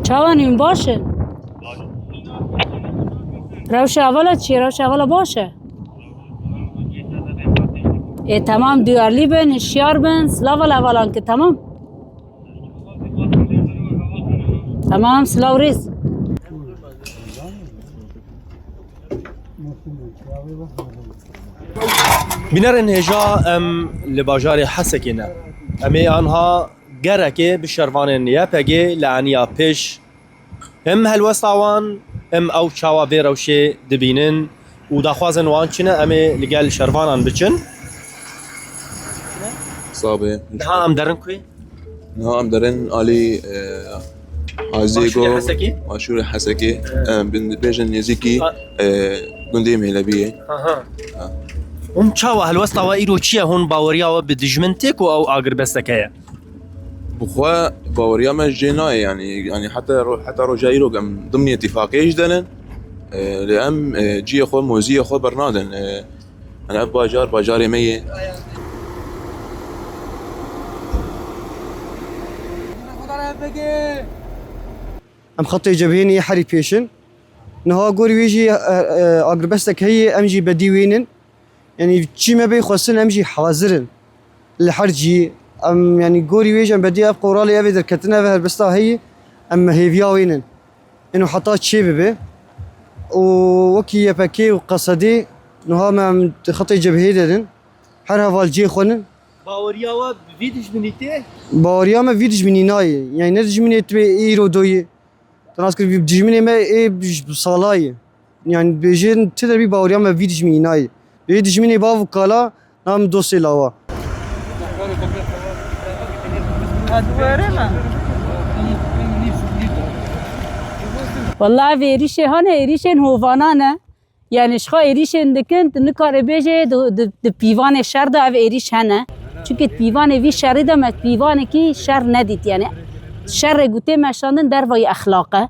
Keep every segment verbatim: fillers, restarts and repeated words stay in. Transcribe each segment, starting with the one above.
Çawan hûn baş in? Rewşa hevala çi? Rewşa hevala baş e? Ê, temam, duyarlî bin, hişyar bin, silav hevala hevalan ki, temam. Temam, silav rêz. Bînerên hêja, em li bajarê Hesekê ne. Em ê anha gerekê bi şervanên Y P G li eniya pêş. Em helwesta wan, em ew çawa vê rewşê dibînin û daxwazên wan çi ne, em ê li gel şervanan biçin. Sabê. Niha em derin ku? Niha em derin alî, e, Azê Başûrê Go, Hesekê? Başûrê Hesekê, e, bin-, bêjin nêzîkî, A- e, gundê Mêlebiyê. Aha. Ha. Hûn çawa helwesta we îro çi ye? Hûn baweriya we bi dijmin tê ku ew agirbestek heye? Bi xwe baweriya me jê nayê, yanî, yanî heta ro-, heta roja îro em dimnê tifaqê jî denin. E, lê em, e, ciyê xwe, moziyê xwe bernadin. E, Hani ev bajar, bajarê me ye. Em xetê cebhê nî herî pêş in. Niha gorî wê jî, e, e, agirbestek heye, em jî bedî wê nin. Yanî çi me bê xwestin, em jî hazir in. Li her cî, em, yanî gorî wê jî em bedî ev qoralê, ev ê derketin, ev helbesta heye, em hêviya wê nin. Êno heta çê bibe. Û wekî Y P G û Qesedê, niha me em di xetê cebheyê de din. Her heval cihê xwe nin. Baweriya we bi vî dijminî tê? Baweriya me vî dijminî nayê. Yani ne dijminê tu bê îro doyê. Tu nas kir vî dijminê me ê bi, bi sala ye. Yani bêjin ti derbî baweriya me vî dijminî nayê. Bê dijminê bav û kala, nam dostê lawa. Walla ev êrîşê hane, êrîşên hovana ne. Yani ji xwe êrîşên dikin, tu nikare bêjê di, di, di pîvanê şer de ev êrîş hene. Çunke di pîvanê vî şerî de me pîvanekî şer nedît. Yani şerê gotê meşandin dervayî exlaq e.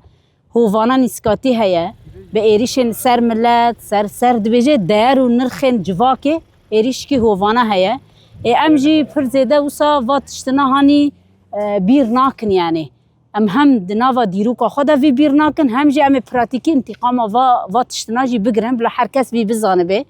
Hovana nîskatî heye. Bi êrîşên ser milet, ser, ser dibêje değer û nirxên civakê êrîşkî hovana heye. Ê em jî pir zêde wisa va tiştina hanî, e, bîr nakin yani. Em hem di nava dîroka xwe de vî bîr nakin, hem jî em ê pratîkî întîqama va, va tiştina jî bigirin, bila her kes vî bizanibe.